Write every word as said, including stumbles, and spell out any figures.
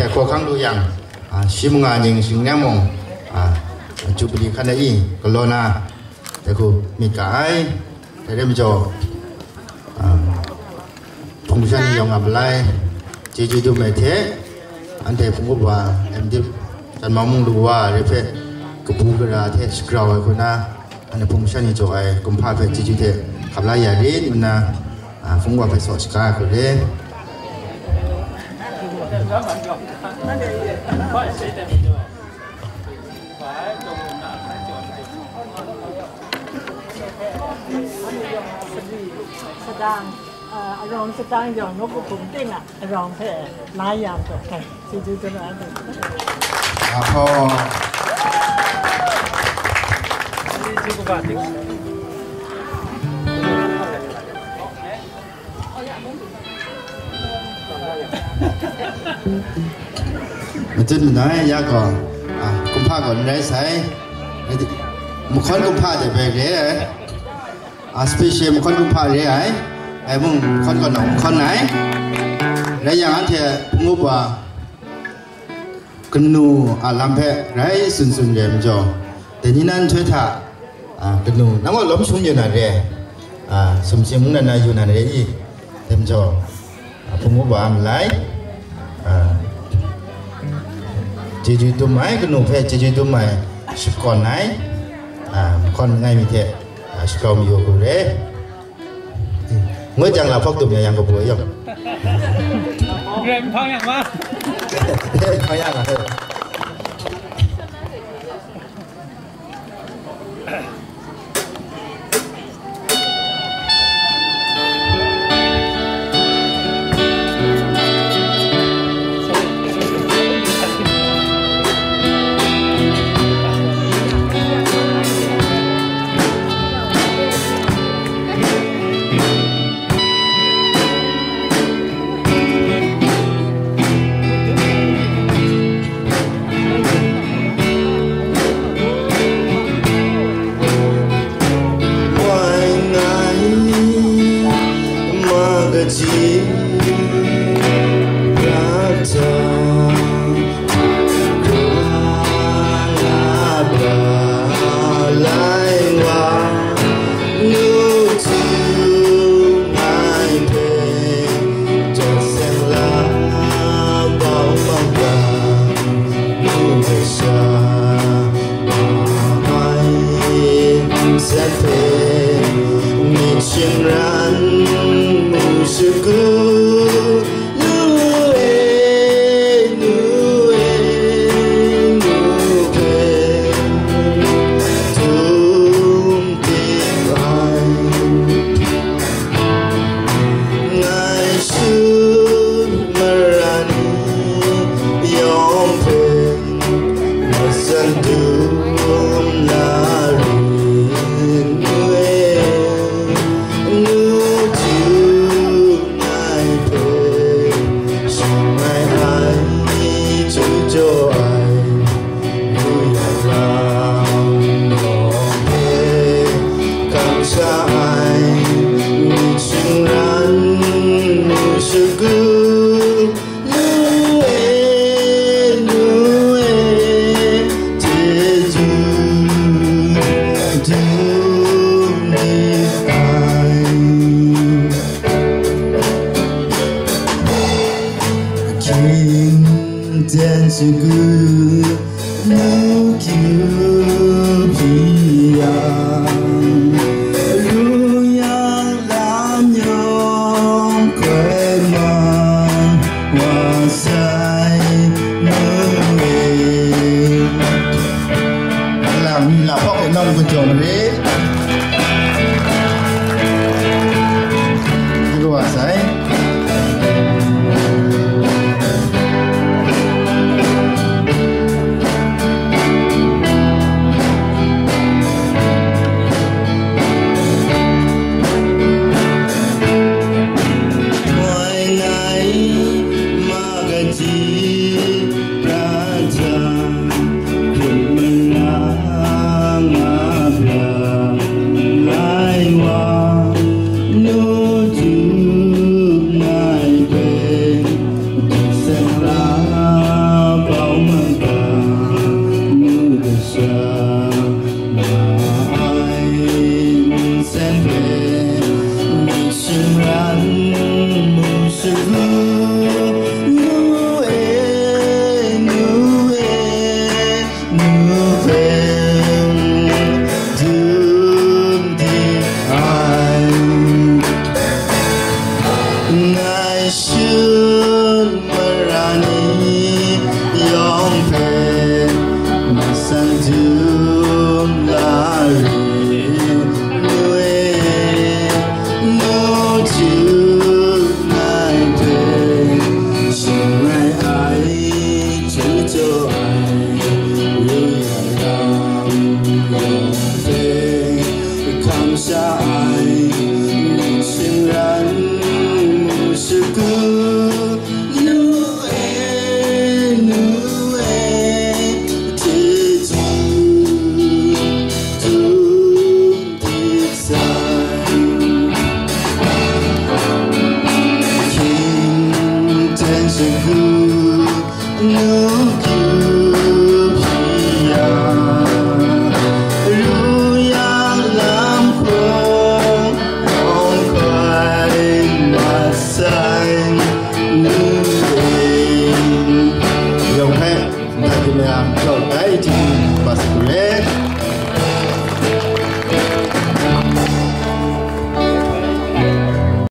Hkawhkang lu yang, a, shi manga ning shing ning mung, a, Jubili hkan ai galaw na, dai hku myit ga ai. Dai rai majaw, a, hpung shan yawng a malai, chyeju dum ai hte, anhte hpung upa, M Div, Janmang mung lu wa re hpe, kabu gara hte shagrau ai hku na, anhte hpung shan ni jaw ai kumhpa hpe chyeju hte hkap la ya rit nna, a, hpung upa hpe saw shaga ai hku re. Sadang, a, arawng sadang yawng nawku hpung ting a arawng hpe la yang taw hkai, chyeju dum ai. Aho. Matut manai ya gaw, a, kumhpa gaw n rai sai. Mahkawn kumhpa de bai re ai. A, special mahkawn kumhpa re ai. Ai mung mahkawn gaw nawng mahkawn ai. Rai yang, anhte hpung upa kanu a lam hpe rai tsun tsun re ai majaw, dai ni na nhtoi hta, a, kanu, nang gaw lawm shum yu na re, a, sumsing mung na na yu na re i, dai majaw, a, hpung upa a malai, a, chyeju dum ai, kanu hpe chyeju dum ai, shakawn ai, a, mahkawn langai mi hte, a, shakau mayu hku re. Ngoi jang la hpawk dum ya yang kabu yawng. Rai hpang yang ma. Rai hpang yang ma. Lang mi la hpawk e nawng kajawng re. Ru wa sai. Sing